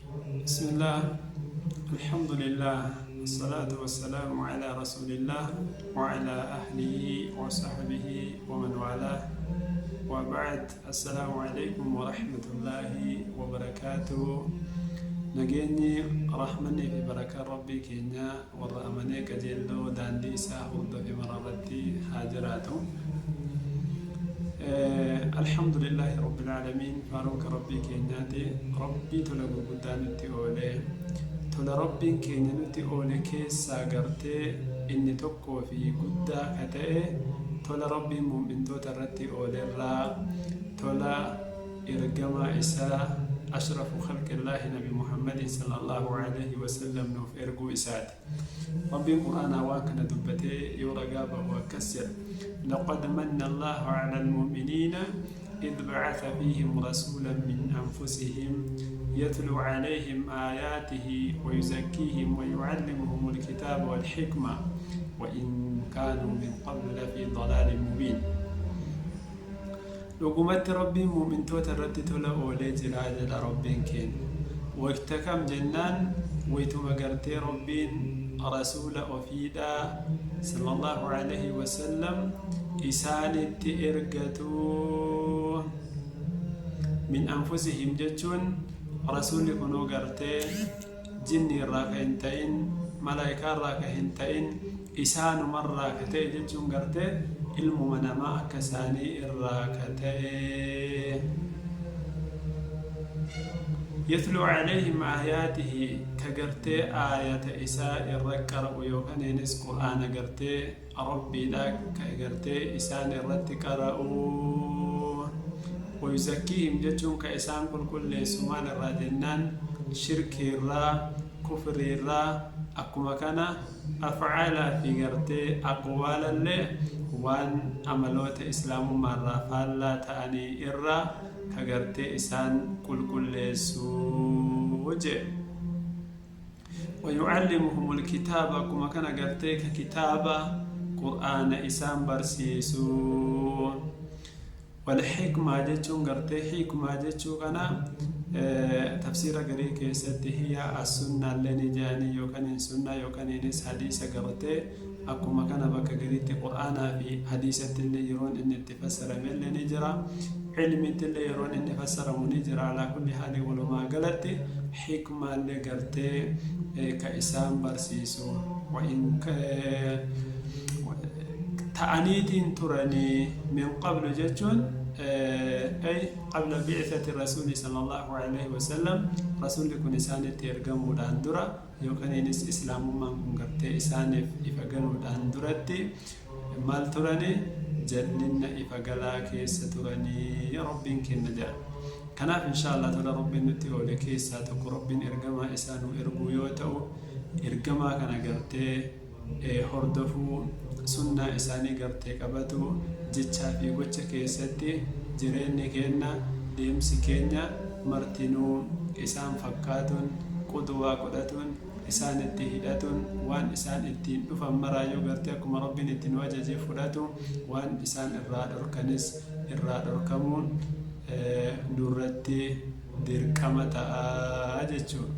Bismillah, Alhamdulillah, Wassalatu wassalamu ala Rasulillah wa ala ahlihi wa sahbihi wa man walah wa ba'd. Assalaamu alaikum wa rahmatullahi wa barakaatuh. Nageenyi, rahmanni fi barakaan Rabbii keenyaa warra amanee qajeelloo daandii isaa hordofe mara irratti haa jiraatu. Alhamdulillahi Rabbil Aalamiin, faaruun ka Rabbii keenyaati. Rabbii tola gurguddaa nutti oole. Tola Rabbiin keenya nutti oole keessaa gartee inni tokkoo fi guddaa ka ta'e, tola Rabbiin mu'mintoota irratti oolerraa tola ergamaa isaa ashrafu khalqillaahi Nabi Muhammadin sallallahu alaihi wasallam nuuf erguu isaati. Rabbiin Qur'aanaa waan kana dubbatee yoo ragaa bahu akkas jedha: Laqad manna Allaahu 'alal mu'miniina idh ba'atha fiihim rasuulan min anfusihim yatluu 'alayhim aayaatihi wa yuzakkiihim wa yu'allimuhumul kitaaba wal hikma wa in kaanuu min qablu lafii dalaalin mubiin. Dhugumatti Rabbiin mu'mintoota irratti tola oolee jira jedha Rabbiin keenya. Wayta kam jennaan, waytuma gartee Rabbiin Rasuula ofiidhaa sallallaahu aleyhi wa sallam isaanitti ergatu. Min anfusihim jechuun Rasuulli kunuu gartee jinnii irraa ka hin ta'in, malaa'ikaa irraa ka hin ta'in, isaanumarraa ka ta'e jechuun gartee ilmuma namaa akka isaanii irraa ka ta'e. Yatluu alayhim aayaatihi, ka gartee aayata isaa irra qara'u yookaaniinis Qur'aana gartee Rabbiidha ka gartee isaan irratti qara'u. Wayuzakkiihim jechuun ka isaan qulqulleessu. Maal irraa jennaan, shirkii irraa, kufrii irraa, akkuma kana af'aalaa fi gartee aqwaalallee waan amaloota islaamummaa irraa faallaa ta'anii irraa ka gartee isaan qulqulleessu jee. Wayu'allimuhumul kitaaba, akkuma kana gartee ka kitaaba Qur'aana isaan barsiisu. Wal hikmaa jechuun gartee hikmaa jechuu kana tafsiira garii keessatti hiya as-sunnaallee ni jedhanii, yookaan hin sunnaa yookaan hadiisa gartee, akkuma kana bakka gariitti Qur'aanaa fi hadiisatti illee yeroon inni itti fassarame illee ni jira. Ilmiitti illee yeroon inni fassaramu ni jira. Alaa kulli haali, walumaa galatti hikmaallee gartee ka isaan barsiisu ta'aniitiin turanii. Min qablu jechuun ay qabla bi'ithati rasuuli sallallahu alaihi wasallam, rasuulli kun isaanitti ergamuudhaan dura yookaaniinis islaamummaan kun gartee isaaniif ifa galuudhaan duratti maal turani? Jallinna ifa galaa keessa turanii Rabbiin kenna jedha. Kanaaf insha Allah tola Rabbiin nutti oole keessaa tokko Rabbiin ergamaa isaa nu erguu yoo ta'u, ergamaa kana gartee hordofuu, sunnaa isaanii gartee qabatu, jechaa fi gocha keessatti jireenyi keenya, deemsi keenya martinuu isaan fakkaatuun, qudwaa godhatuun, isaanitti hidhatuun, waan isaan ittiin dhufan maraayyuu gartee akkuma Rabbiin itti nu ajaje fudhatu, waan isaan irraa dhorkanis irraa dhorkamuun nurratti dirqama ta'a jechuudha.